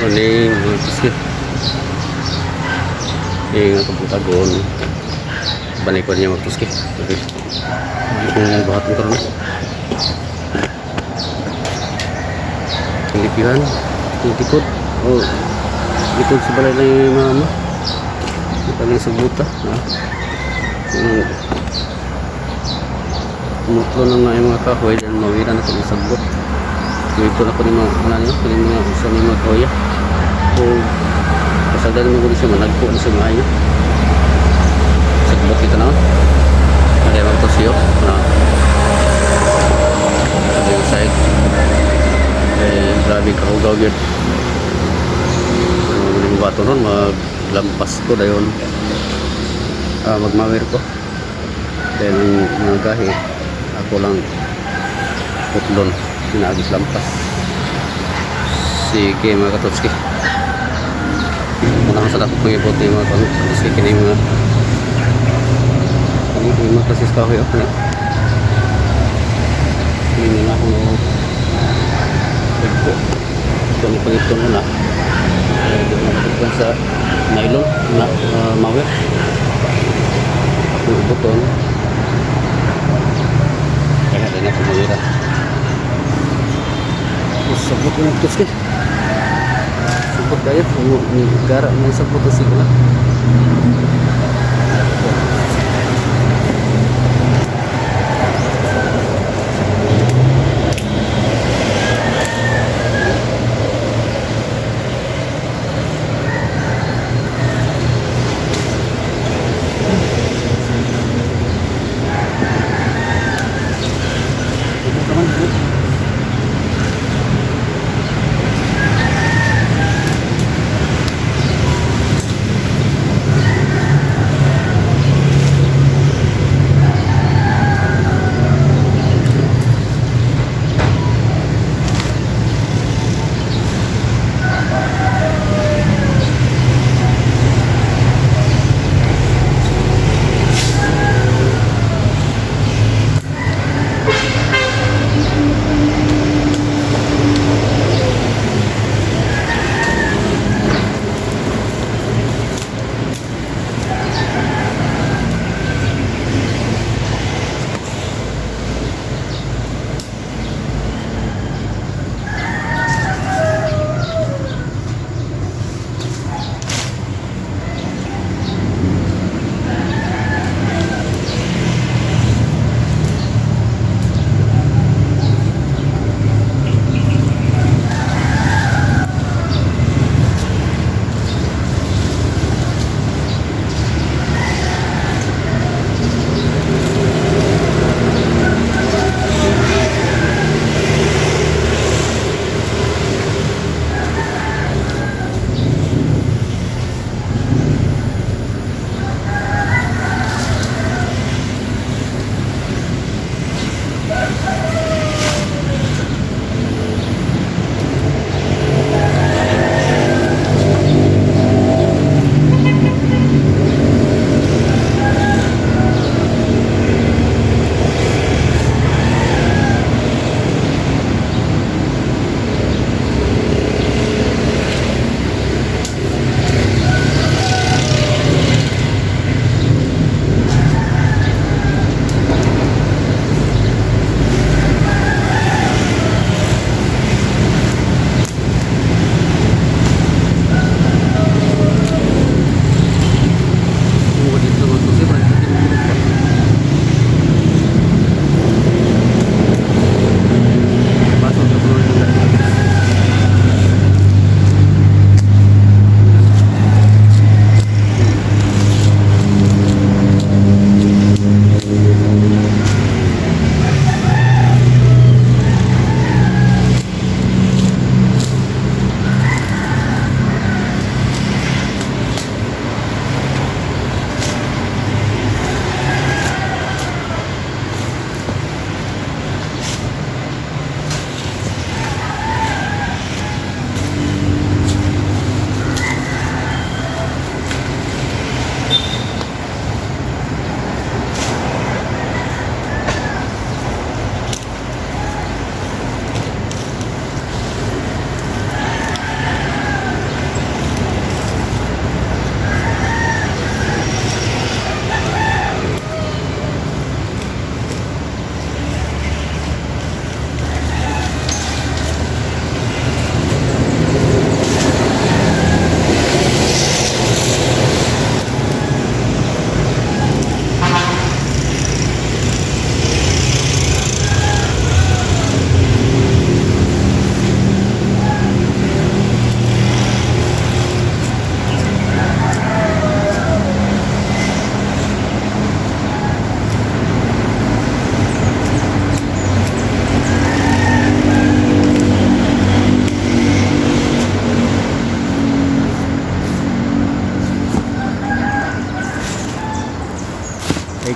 Morning, mga katoski. Yung kabutagon. Balik ko niya, mga katoski. Okay. Yung buhaton karon. Ang lipihan. Yung likod. Oh, likod sa balay lang yung mama. Yung sa buta. Ha? Yung tumutlo na nga yung mga kahoy dahil mawira na itong sagbot. Ito na ko ni mga ano niyo, kini mga usa ni mga kahoy. O pasagdan mo gud siya, managpo na siya maayo. Sagbot kita na. Kaya magtosiyo na. Sa yung side. Eh, grabe kahugaw yun. Ano mo bato nun, maglampas ko dayon. Ah, magmawir ko. Dahil ang mga gahi, ako lang putlon, pinagis lampas. Sige, mga katotski. Una sa dapat pangibot ni mga katotski, kini mga kani mga klasis kahoy oh, na. Kini nga ako ito. Ito ni pangito na. Ito na pagkuhan sa nylon na mawer. Ako ibuton. Kaya din ako mawira. Sabot ko ng tuski. Sabot kayo. Gara man sabot ang sigla. Sabot naman.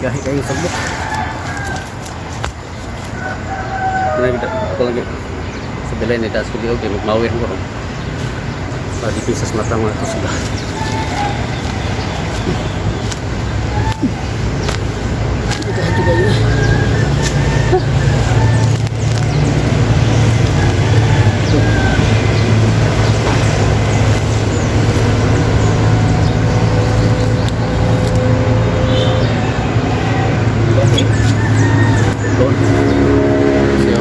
Gahi kayo sabot. Ako lang sa bilay ni das ko di okay magmawir ko ron. Sa di mata mga to sila. Gahi kayo. Gahi. Doon. Siyo.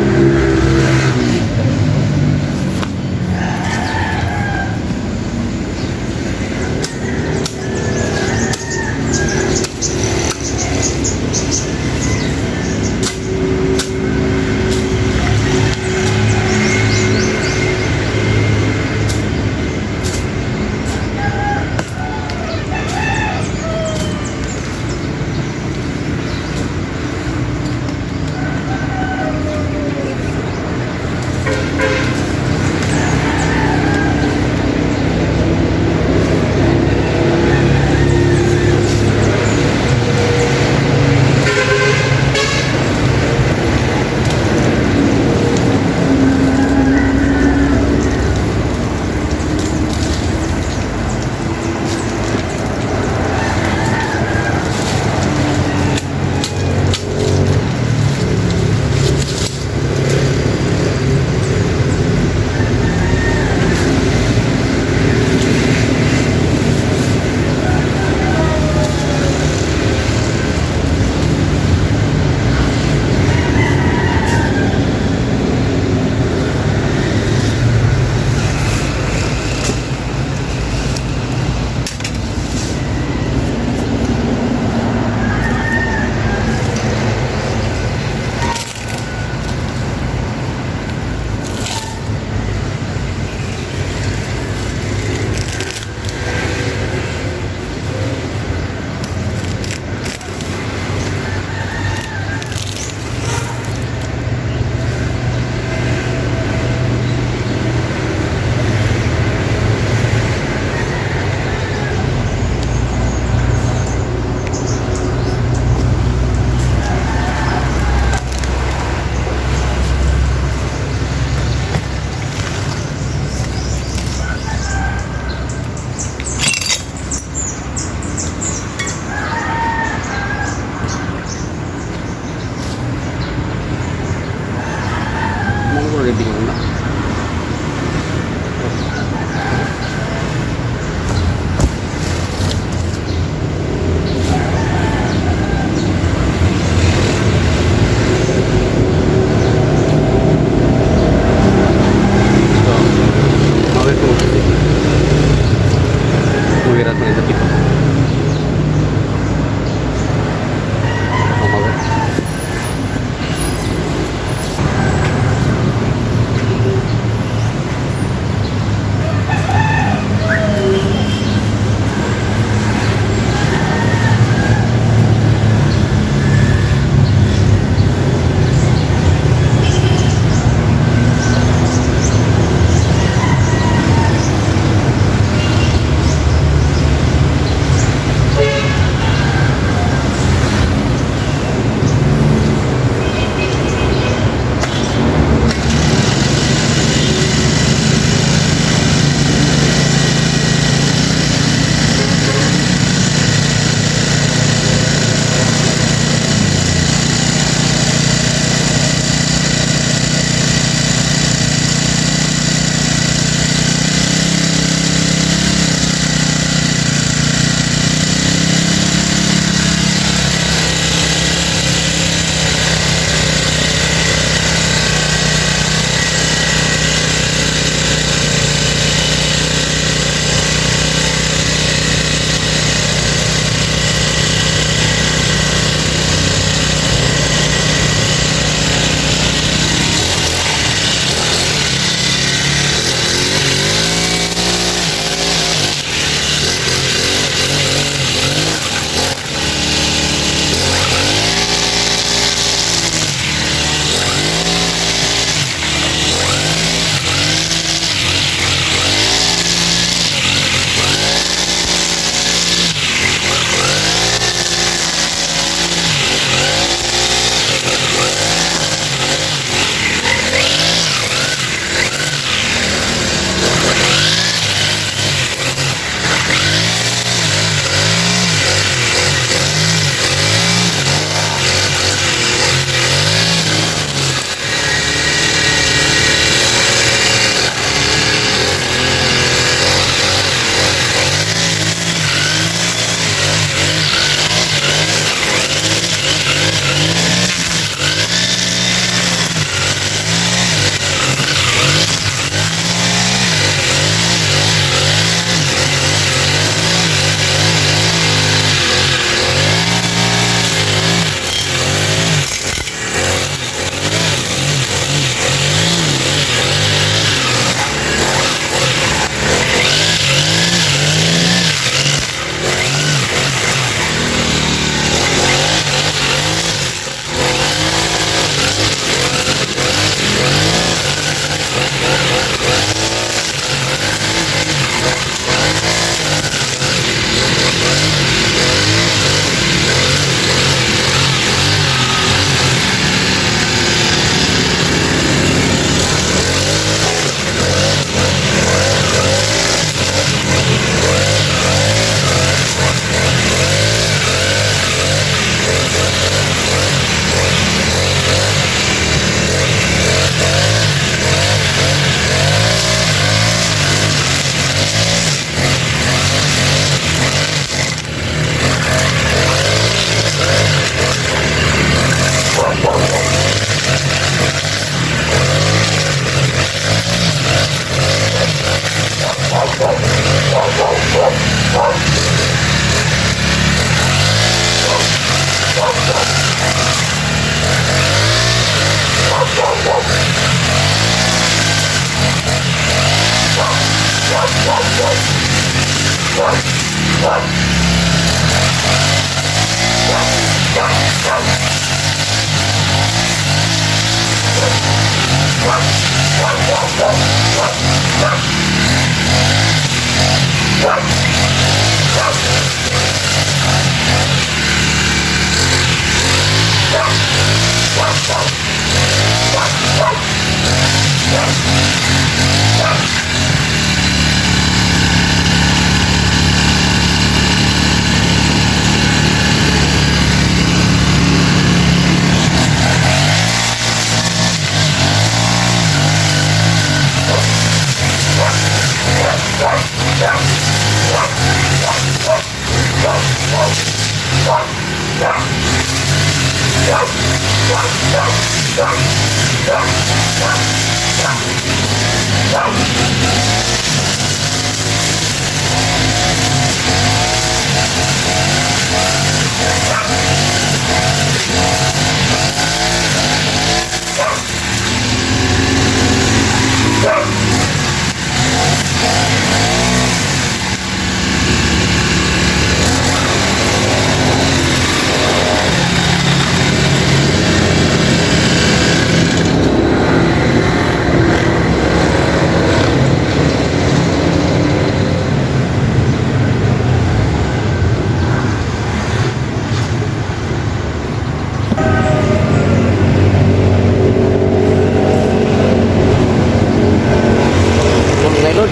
Tulog na, Lord.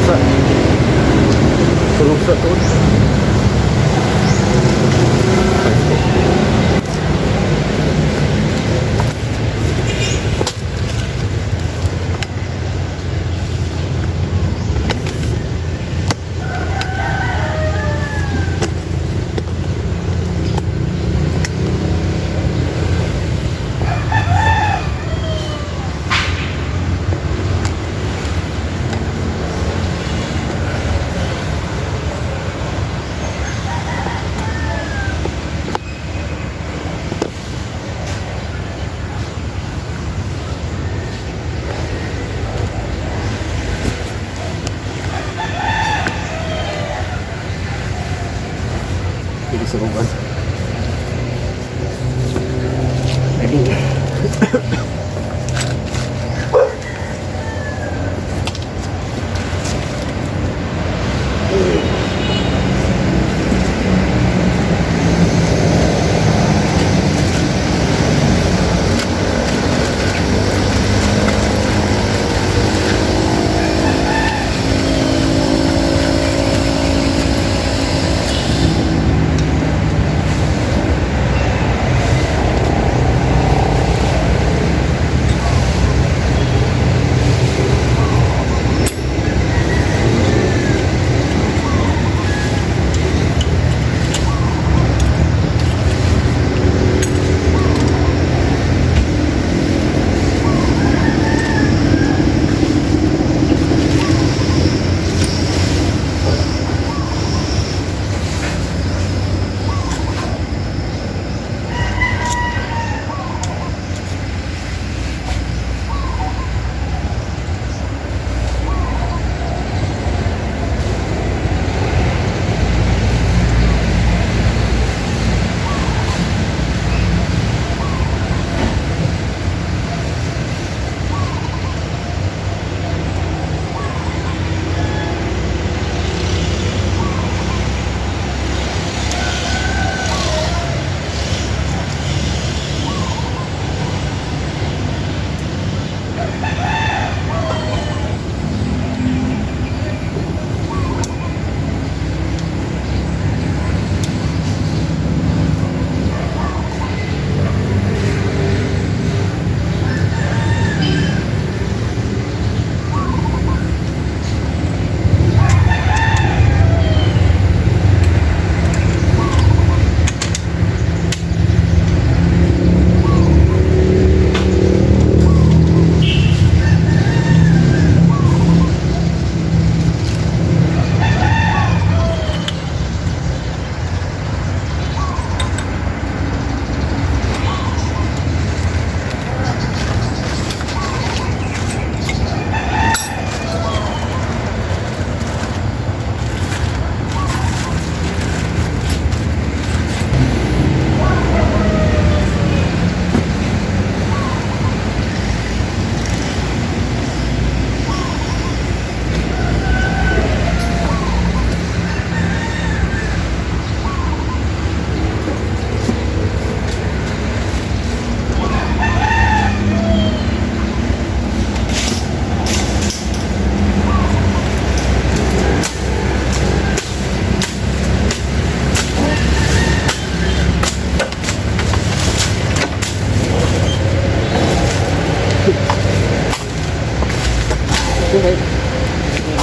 Sa tulog sa tuod. Dili sa uban. Ready.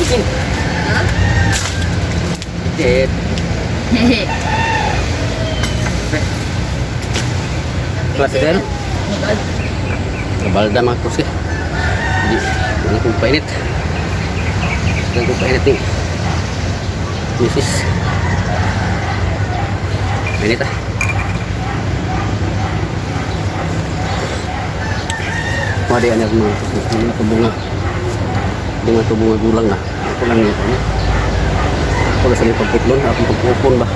Pamangkin. Ha? Itit. Klase din. Kabalda mga kursi. Di, wala kong painit. Wala kong painit ni. Misis. Mainit ah. Madi anak mga kursi. Mga tubunga. Di mga tubunga gulang na. Ako lang nito. Ano? Ako na sa mga pagputlon. Akong pagpupon ba?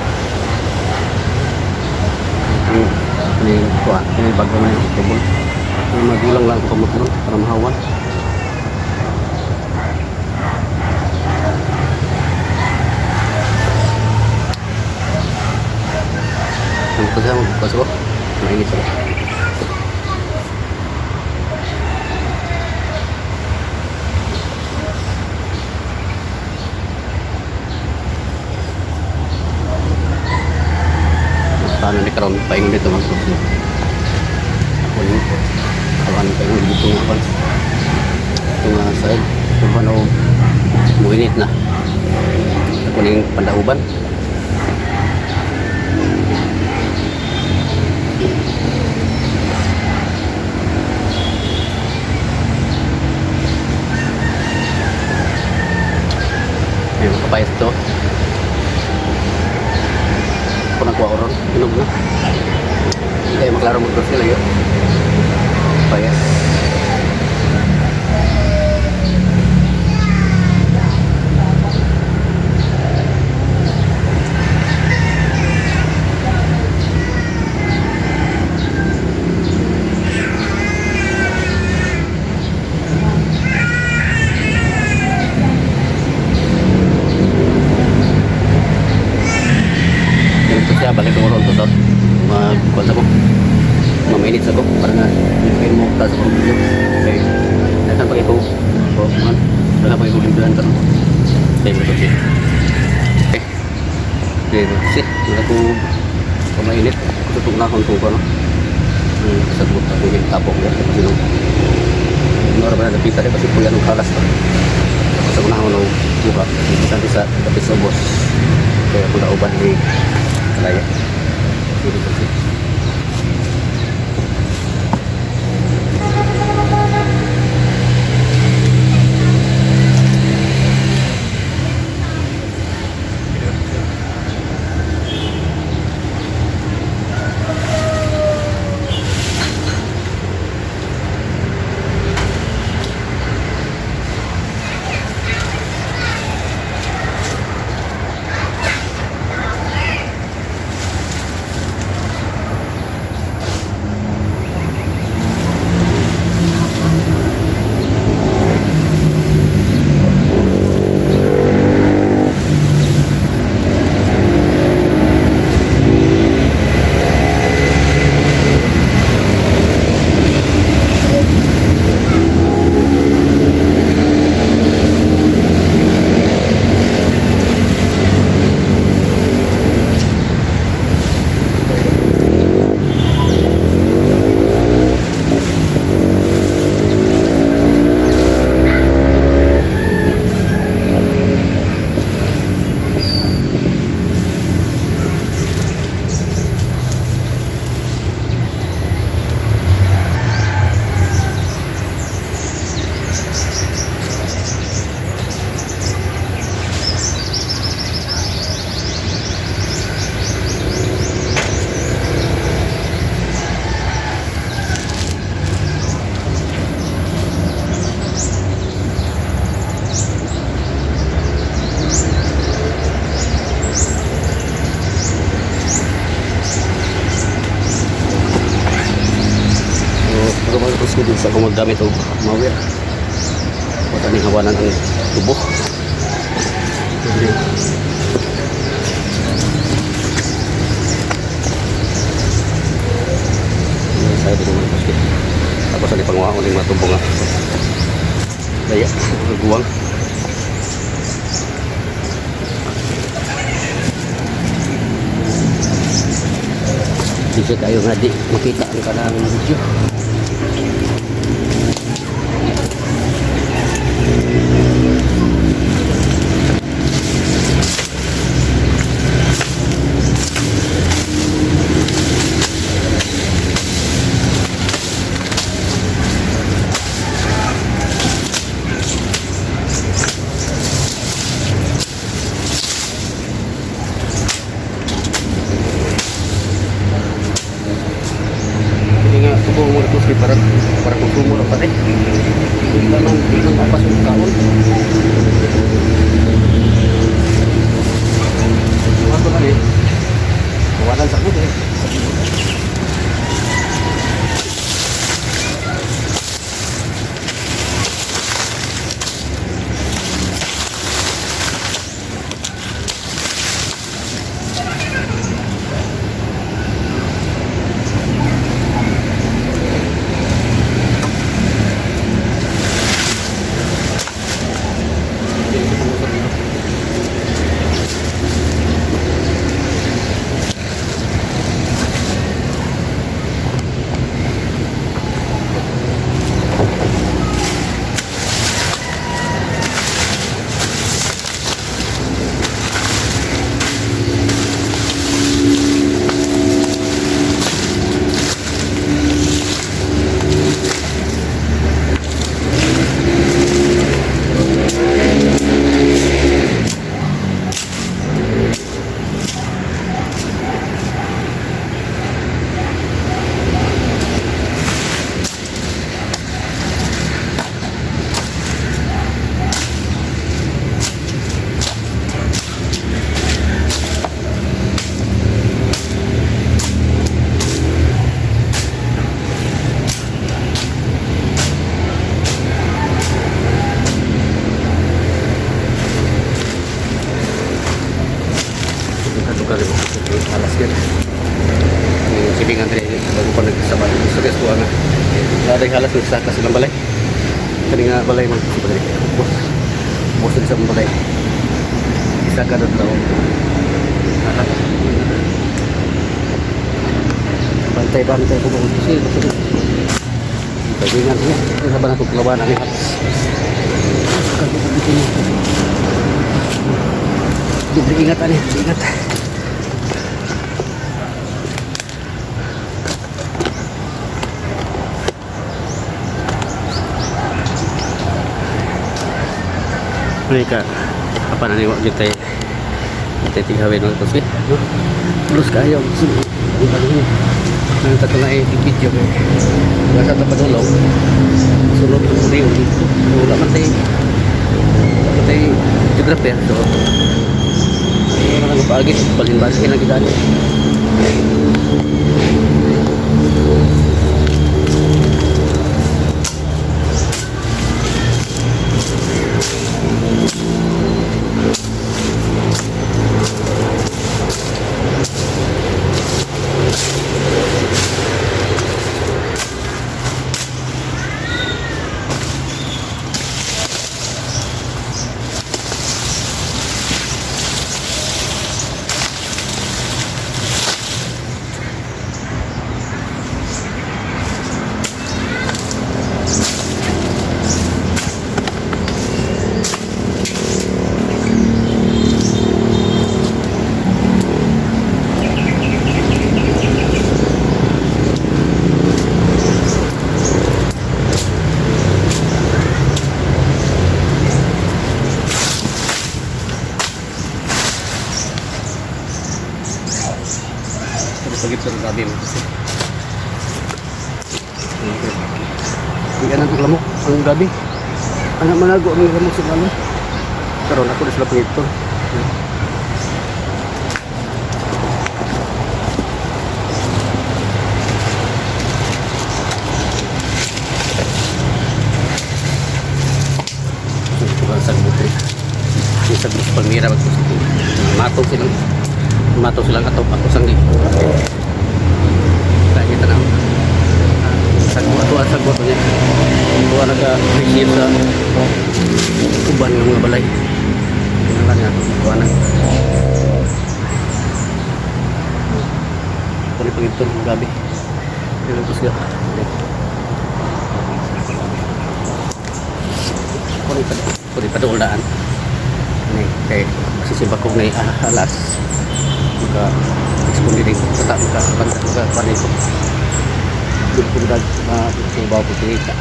Ang ano yung kuha, ano yung bago na yung tubon. Ang magulang lang ako pamutlon para mahawan. Ang kasama magbukas ko, mainit sila. Paano ni karon paingon dito mga kursi. Ako ni kawan paingon dito nga kan. Ito nga side, kung paano muinit na. Ako ning pandauban. Ayun, kapayas to. Ako nagkuha ko ron. Inog na. Hindi kayo maklaro mag-grocery lagi. Payas. Ganito siya, balik ko ron to to. Magkuhan sa ko. Mamainit sa ko. Para nga, hindi kayo mo sa kong video. Okay. Dahan pa ito. So, man. Dahan pa ito limpihan ka. Okay, ito siya. Okay. Dito siya. Wala ko pamainit. Tutug na akong tuko, no? Ang sagot ako yung tapok niya. Kasi nung Nora ba na napita rin kasi kuya nung kalas pa. Tapos ako na ako nung buka. Isa isa tapos sa boss. Kaya kung nauban ni Kalaya. Dito siya. So, pero mga kursi din sa akong maggamit og mawir. Wala ning hawanan ang tubo. Sa ito mga kursi. Tapos ang ipanguha ko ning mga tubo nga. Daya, guwang. Di siya kayo nga di makita ang kanang video. Yun. Ang silingan diri bago pa nagsabay. Gusto guys ko nga. Wala halas ng saka silang balay. Kani nga balay man kasi balay. Boss. Boss din sa akong balay. Isa ka doon daw. Bantay bantay ko kung kasi kasi. Kaibigan niya. Isa ba na itong kalabanan niya? Doble ingat ani, ingat. Ano ka? Apa na niwa kita kita tigawin mga tos eh. No? Tulos kayo. Nang tatlo na eh, video kay. Wala sa tapadulong. Sunod ko rin dito. Wala man tayo. Wala man tayo geographer. So, ayun na lang paagi. Balin-balin lang kita. Pero pagit sa gabi mo kasi. Hindi ka nang lamok ang gabi. Anak manago ang lamok sa balay. Karon ako na sila pangito. Ito sa buti. Yung sa Bruce Palmira magpusitin. Matog silang matog silang atop ako sang di. Kaya kita na. Sagwa to at sagwa to niya. Kuha naka-receive sa uban ng mga balay. Kinahanglan nga ito. Kuha na. Ako ni pangiton ng gabi. Pero ito siya. Ako ni padulaan. Ni kay masisibak ko ngay alas. Maka expondi din tata maka banta maka panay ko. Dugtong subaw ko tinita.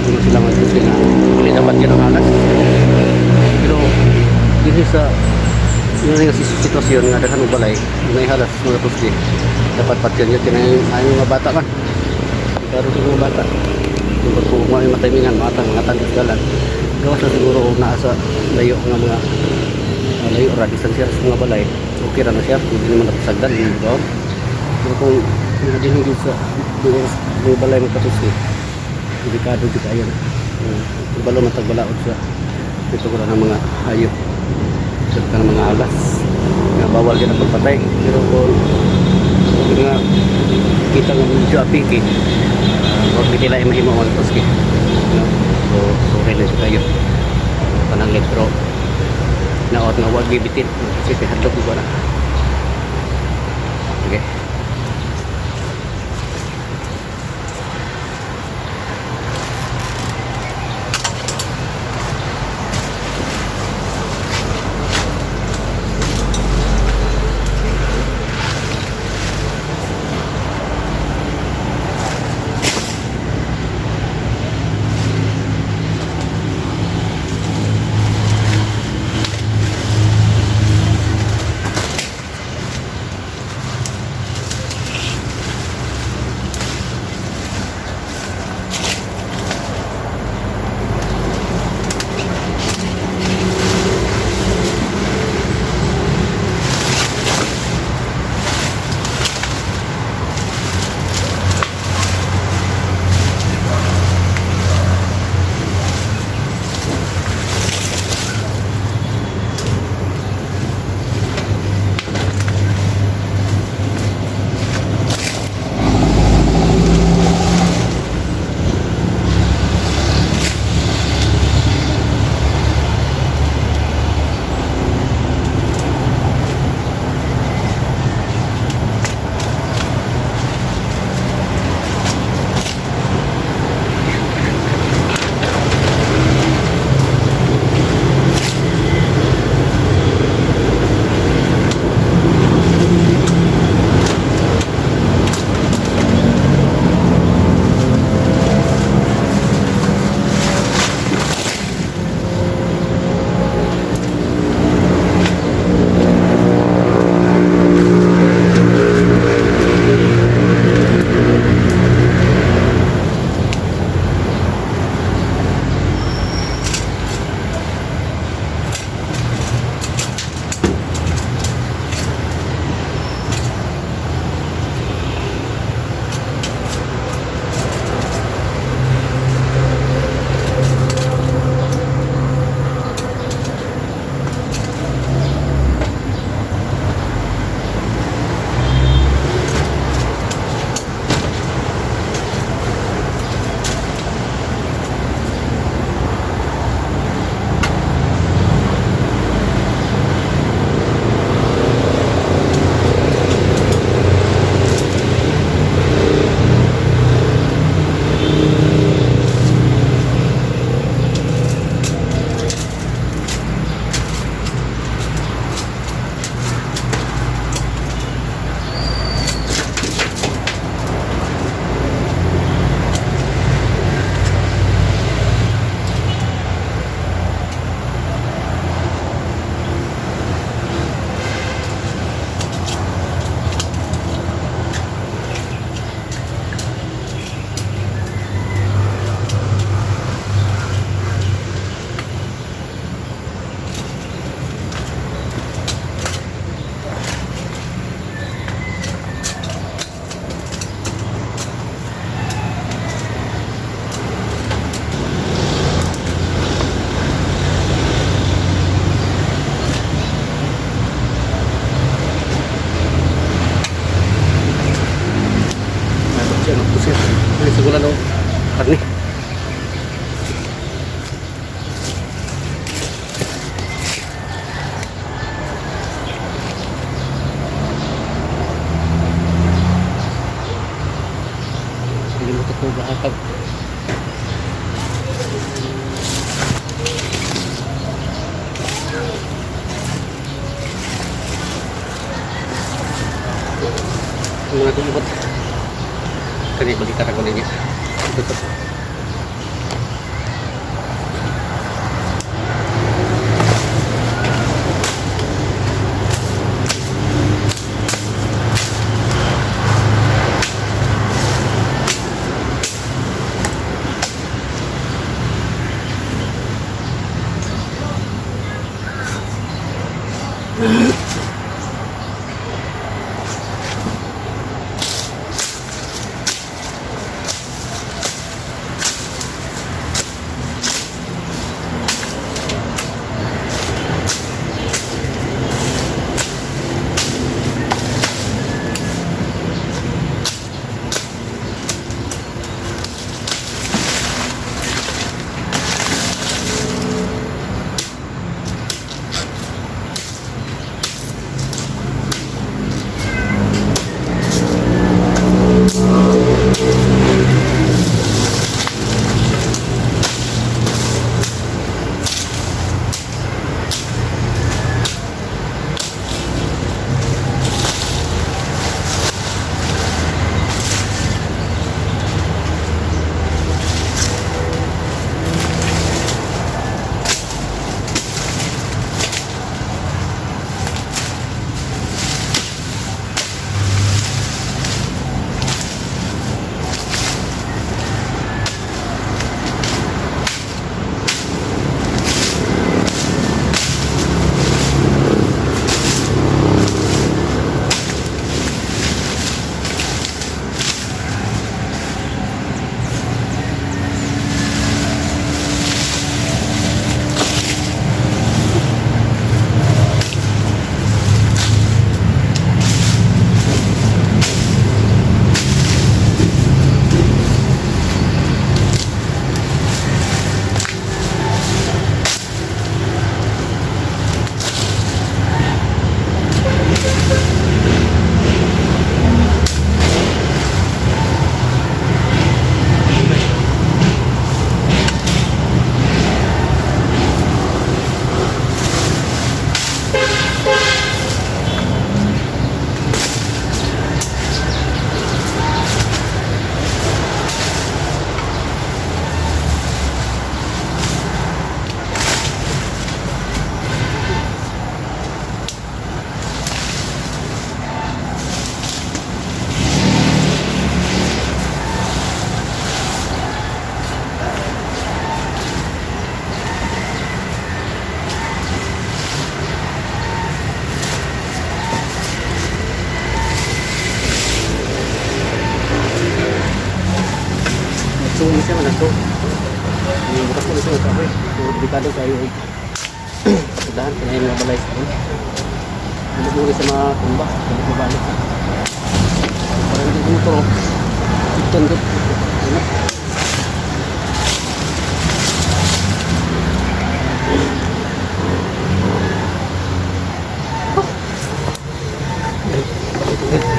Hindi sila mag-gusto nga uli dapat yun ang halas. Pero dito sa yun nga sitwasyon nga daghan og balay, may halas mga tusdi. Dapat patyan yun kinay ay mga bata man. Karon sa mga bata. Kung pagkuha mo yung mataymingan, matang mga tangis dalan. Gawas na siguro og naa sa layo nga mga layo ra distansya sa mga balay. Okay ra na siya, hindi naman napasagdan, hindi ba? Pero kung dinhi gid sa mga balay magpatusdi, delikado gid ayon. Ibalo man tagbalaod sa ito ko ng mga hayop. Sa ng mga alas. Nga bawal din ang pagpatay. Pero kung nga kita nga medyo apiki, huwag nila mahimo ang tuski. No? So, sorry lang kayo. Pananglit pero naot nga wag gibitin kasi pihadlok ko na. Okay. Mga tubot. Kani balikan ako ninyo. Ito. Nagsuong siya, nagsuong. Yung bukas ko ito, kahoy. So, delikado kayo. Dahan, kaya yung mga balay sa akin. Hindi sa mga tumba, hindi mabalik. Parang hindi motor. Ito, ito. Ano? Ito.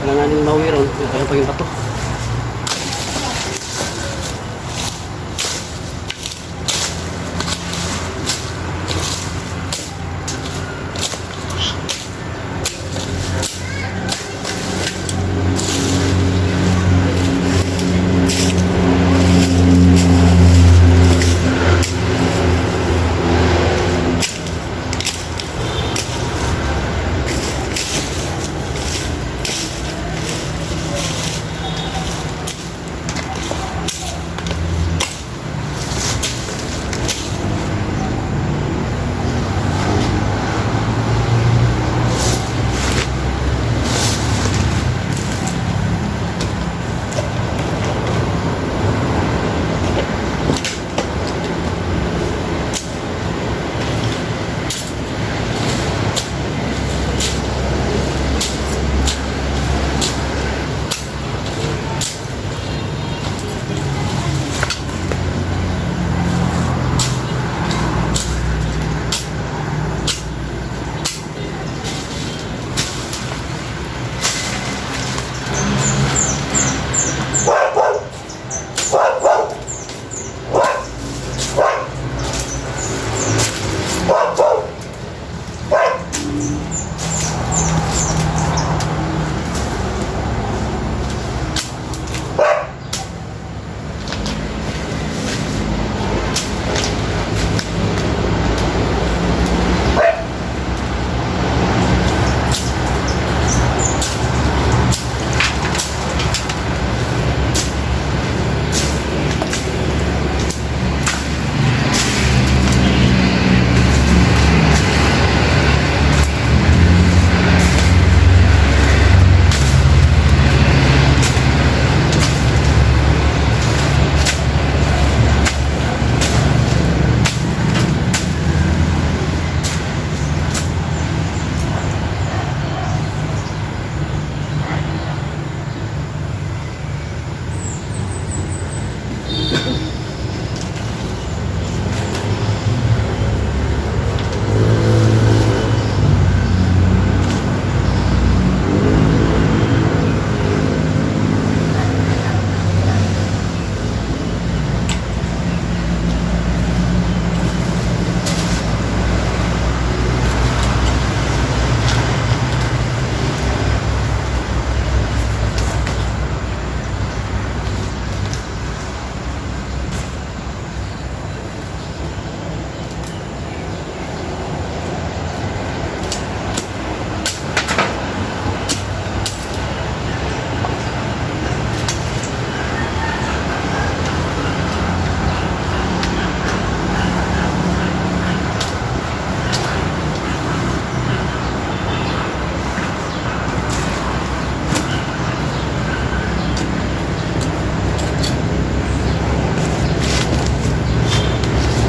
Alanganing mawiron, kaya paging bato.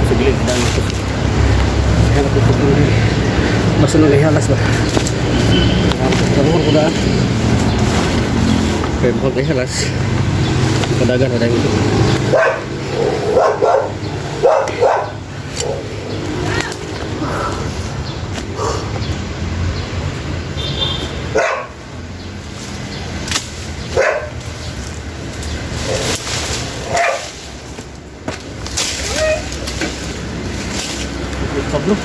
Sa gilid daan ito. Hanap ito kung basta nung ihalas ba. Karoon ko daan. Kaya bukod ihalas. Kadagan na ito. Pablo.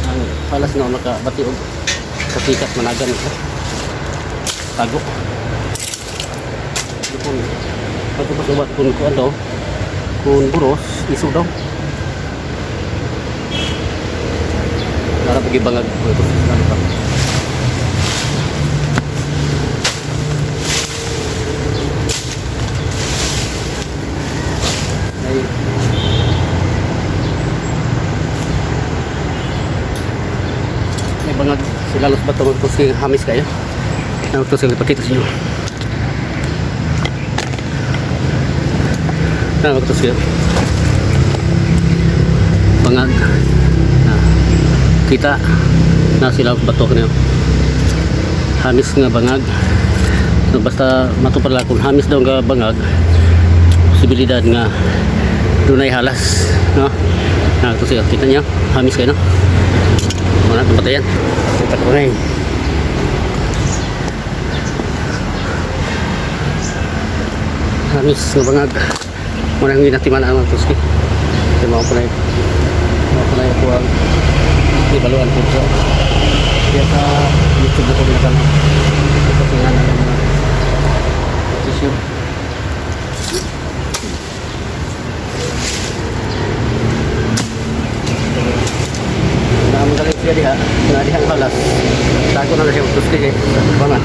Ang palas na nakabati og kapikas managan ito. Tago. Dupon. Pagkapos ubat kun kuan daw. Kun buros, iso daw. Nara pagibangag ko ito. Ano pa? Ay, may bangag sila los bato magtusi hamis kayo. Ang tusi ipakita sa inyo. Na magtusi. Bangag. Na, kita na sila bato kanyo. Hamis nga bangag. So, basta matupad lang kung hamis daw nga bangag, posibilidad nga dunay halas, no? Ah, ito siya. Kita niyo? Hamis kayo, no? Wala itong patayan. Kita ko na eh. Hamis nga bangag. Muna ang ginatiman ang mga tuski. Kaya mga punay. Mga punay ko ang ibaluan po sa. Kaya sa YouTube ko ginatanaw. Ito tingnan na ng mga tissue. Naam galing siya diha. Nga diha ang halas. Tago na lang siya tuski kay. Banga.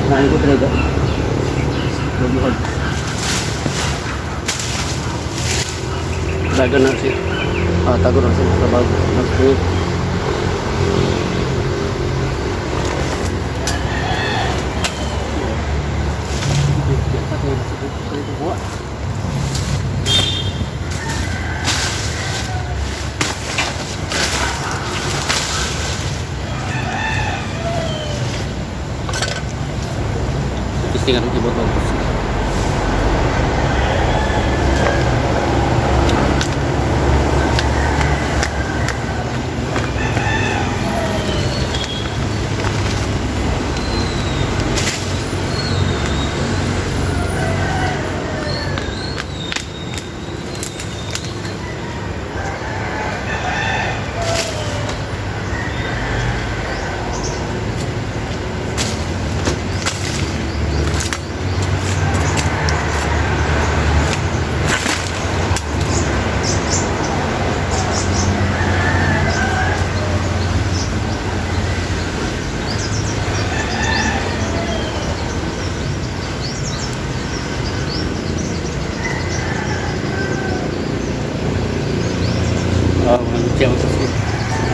Naan ko talaga. Bubuhag. Daga na siya. Ah, tago na siya sa bag. Nagsunod. Testingan ang keyboard mo. Ah, mga siya magsusi.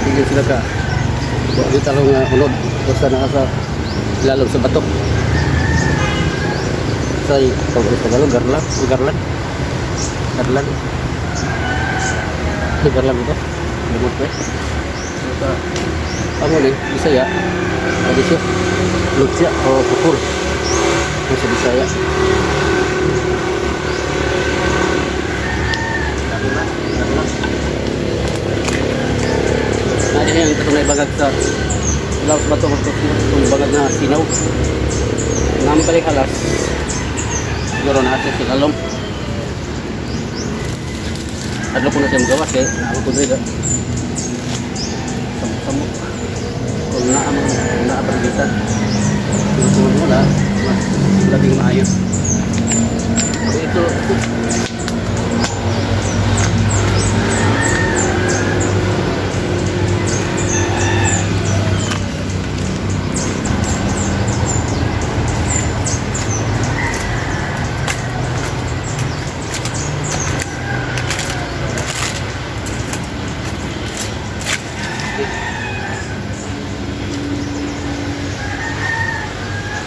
Tigil sila ka. Wa di talong nga unod basta naa sa ilalom sa batok. Sa tawag sa Tagalog, garlan, garlan. Garlan. Garlan ito. Lumot ko eh. So, sa amo ni Bisaya, pwede siya. Lutsya o pupul. Yung sa Bisaya. Garlan, garlan. Nadi yung katong naibagag sa ilaw sa bato itong bagag na sinaw. Namin pala halas. Siguro na ate sila lalom. Adlo ko na siyang gawas kay naabot ko dito. Samok-samok. Kung naa man naa pa dito. Pero kung wala, mas labing maayo. Pero ito.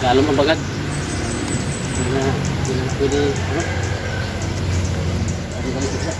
Lalong ang bagag. Hindi na pwede, ano? Ano kami sila?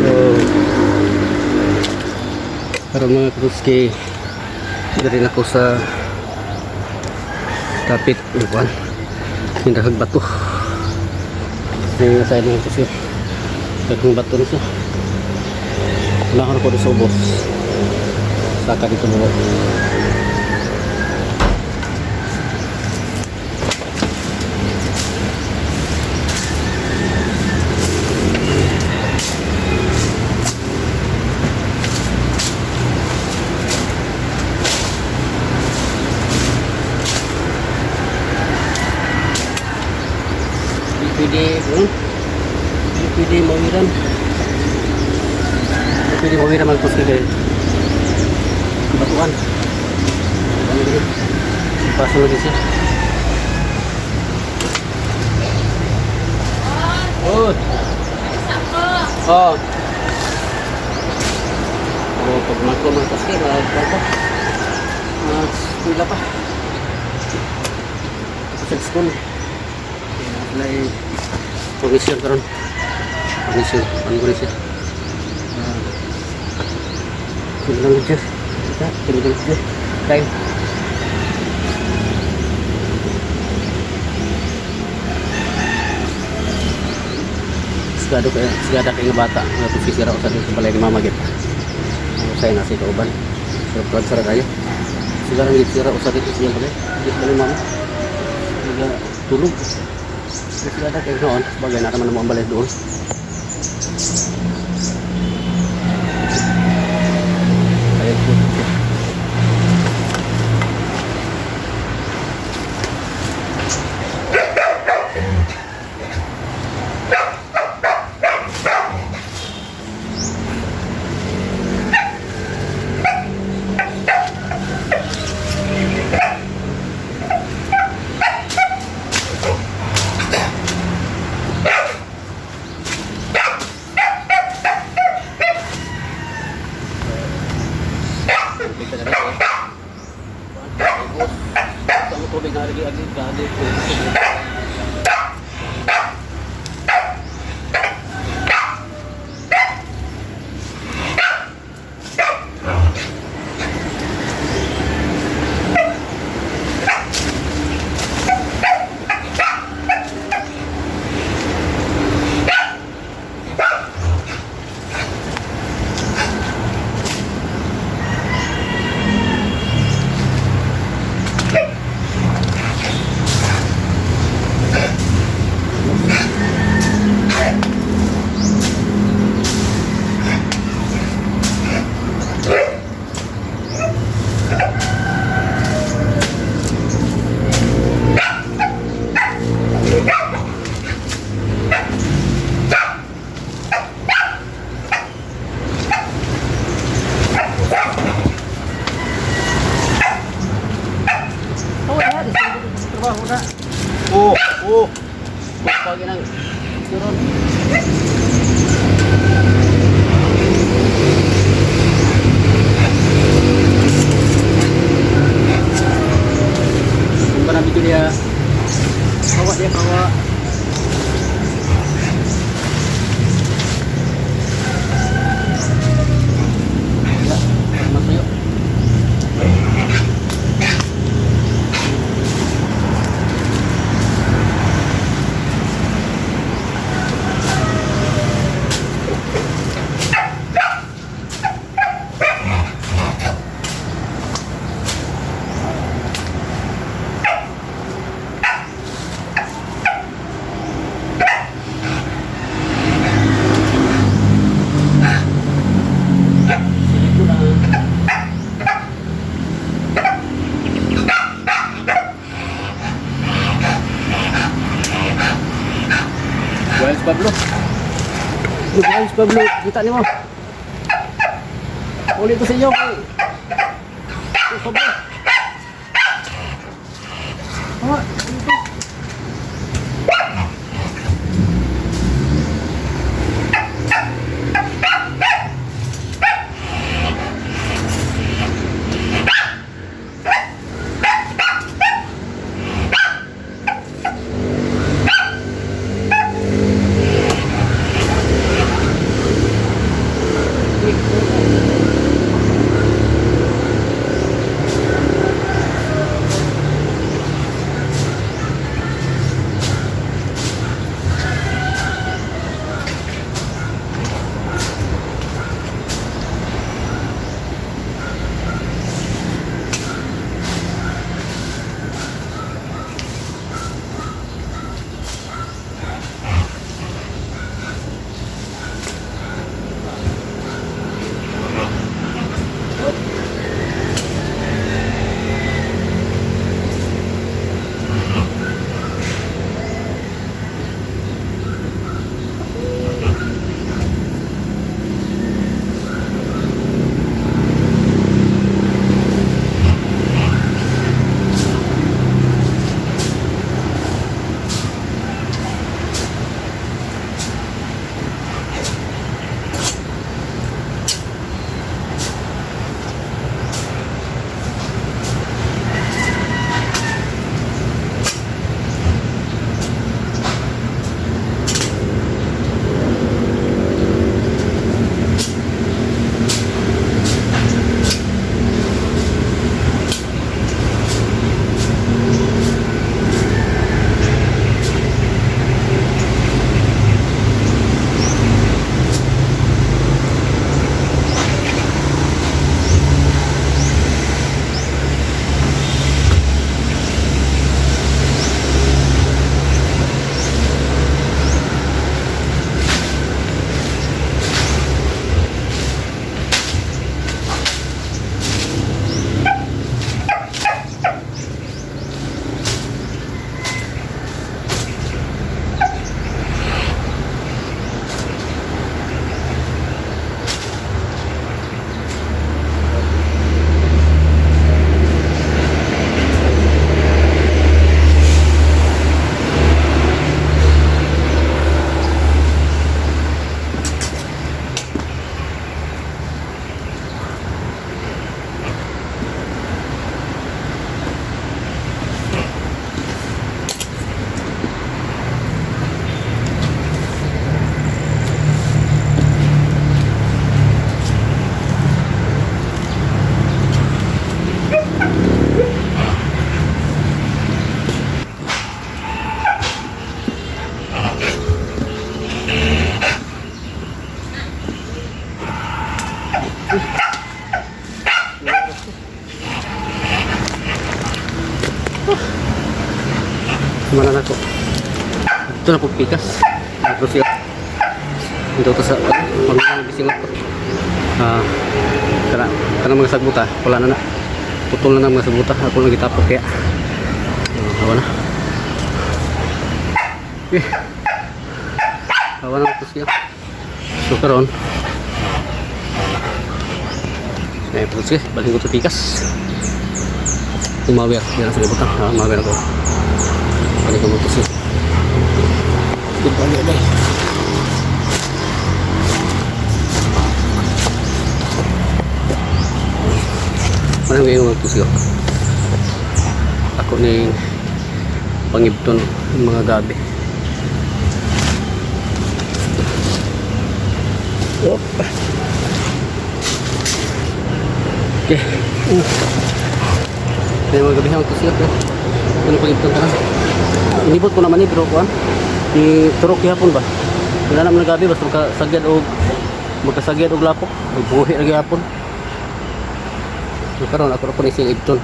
So, karon mga kruski, diri na ko sa kapit ng kuan yung daghang bato. Yung nasa mga kruski, daghang bato na siya. Wala ko na ko sa ubos. Saka dito mo. Di pwede, ano? Di pwede mawiran. Di pwede mawiran mga kruski kay batuan. Ano dito? Paso lagi siya. Oh. Oh. Pag magko mga kaske, magko pa. Mag-eskwela pa. Sa school. Kaya sila komisyon karon. Komisyon, ano ko siya? Kulang Diyos. Kita, kulang Diyos. Tayo. Sigado kay sigada kay nga bata nga sisira usa sa balay ni Mama gid. Usay na si kauban. Pero plug sara kayo. Sigara gid sira usa dito sa balay. Di balay Mama. Siga tulog. Sigada kay noon, bagay na naman mo ang balay doon. Ayun po siya. Tubig ka na rin, eh. Ang tubig na agi agi agi. Oh, ya, di trabaho na. Oh. Pag nang turon. Kung ba namin dia? Kawa dia kawa. Ya, matuyo. Silid ko lang. Wells Pablo. Wells Pablo, kita niyo mo. Ulit ko sa inyo kay Wells Pablo. Oh, dito. Mana na ko. Ito na po pikas. Ito siya. Ito to sa pag bising ako. Ah, kana kana mga sagbuta, wala na na. Putol na na mga sagbuta. Ako lang gitapok kaya. Ah, hawa na. Eh. Hawa na ito siya. So karon eh, pero sige, balik ko to pikas. Tumawer, yan sa libutan. Ha, mawer ako. Balik ko mo to siya. Goodbye, bye. Parang ngayon magtusyo. Ako ning pangibton ng mga gabi. Op. Okay. Kaya mga gabi ang tusyo. Ano pangibton ka na? Inibot ko naman ni pero kuan. Ni turok gihapon ba? Wala naman gabi basta makasagyad og magkasagyad og lapok, magbuhi ra gihapon. So karon ako ra po ni sing ibton.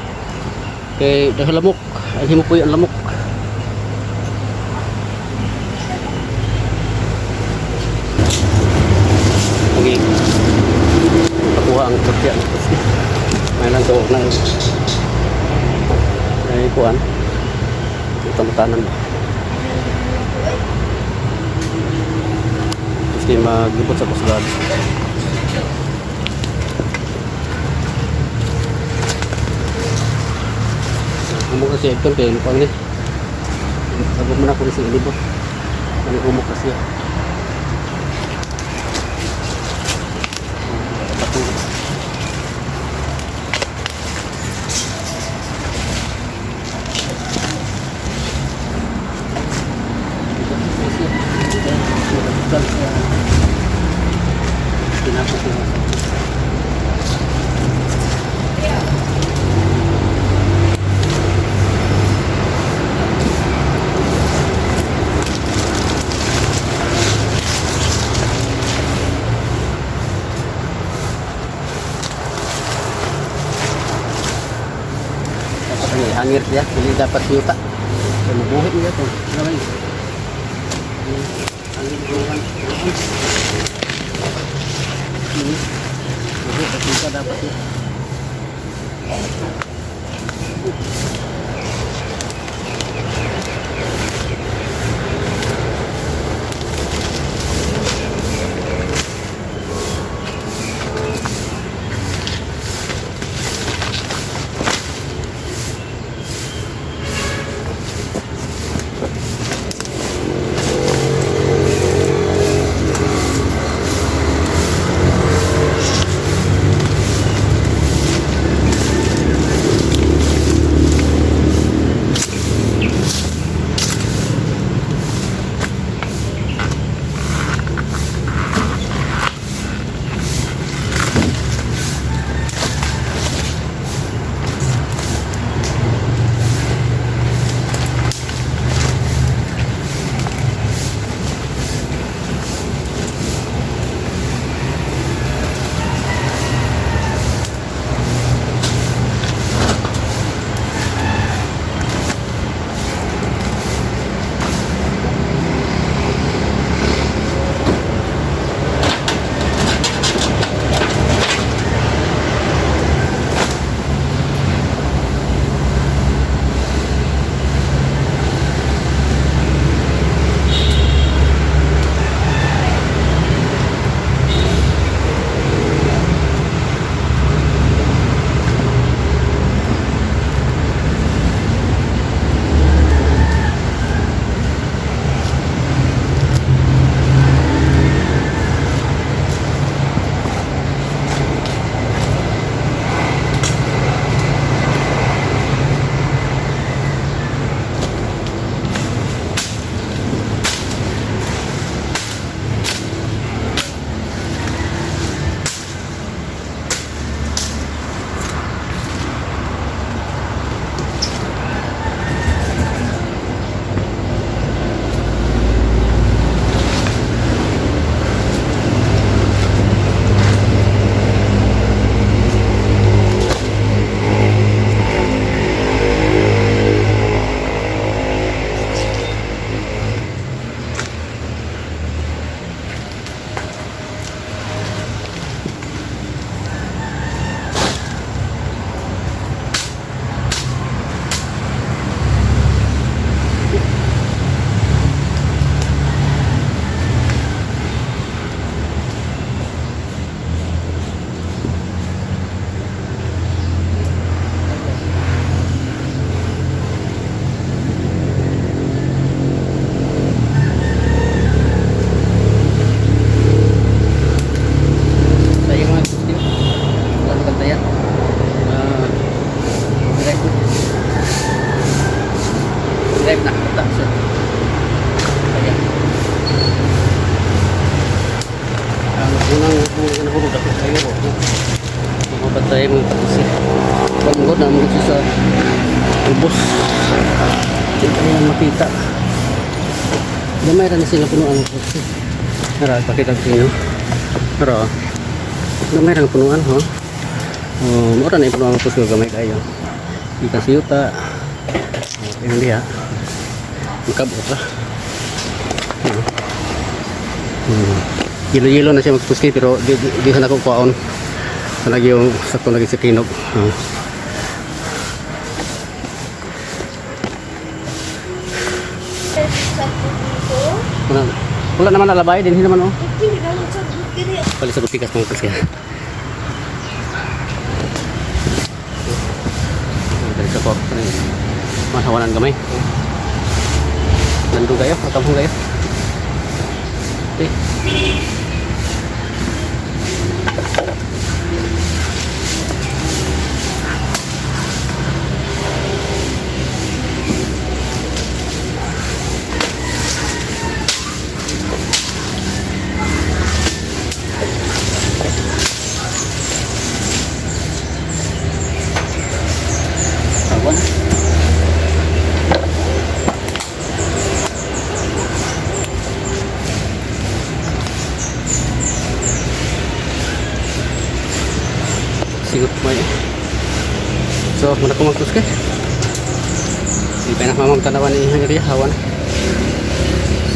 Kay dahil lamok, ang himo po ang lamok. Okay. Nakuha ang tortilla ng tosti. May lang to na ay kuan. Ito matanan ba? Tapos maglibot sa kusgad. Humok na si Edton kaya ano ni. Sabi mo na kung si ilibot. Ano humok na siya. Bato. Tinapos yung dapat ang ihangir siya, hindi dapat siyuta. Kaya mabuhi niya ito. Ano ba yun? Hangir, buhan, buhan. Buhi, siyuta dapat yun. Ang unang unang nahulog ako kayo. Mga batay, mga patusi. Panggod na mga sa ubos. Hindi kaya makita. Gamay ra na sila punuan ng patusi. Tara, pakita ko sa inyo. Tara. Gamay ra ang punuan, ho. Oh, mura na yung punuan ng patusi gamay kayo. Kita si yuta. Oh, yung diha. Makabot ra. Oh. Yelo-yelo na siya magpuski, pero di sa nako kuhaon. Sa lagi yung sakto lagi sa kinog. Oh. Sa dito. Wala, wala naman alabay din naman, oh. Hindi na sa diri. Balik sa butikas, mga puski. Dari sa ko. Mahawanan gamay. Nandun kayo, matampong kayo. Okay. Awan. Sigot mo eh. So, muna ko magtuske. Di pa na mamang tanawan ni area, hawan.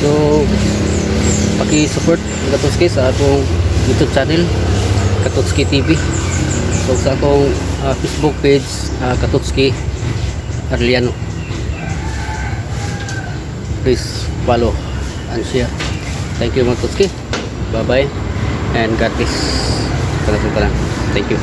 So, paki-support Katutski sa akong YouTube channel, Katutski TV. So, sa akong Facebook page, Katutski Arliano. Please follow and share. Thank you, mga Tutski. Bye-bye and God bless. Tanan. Thank you.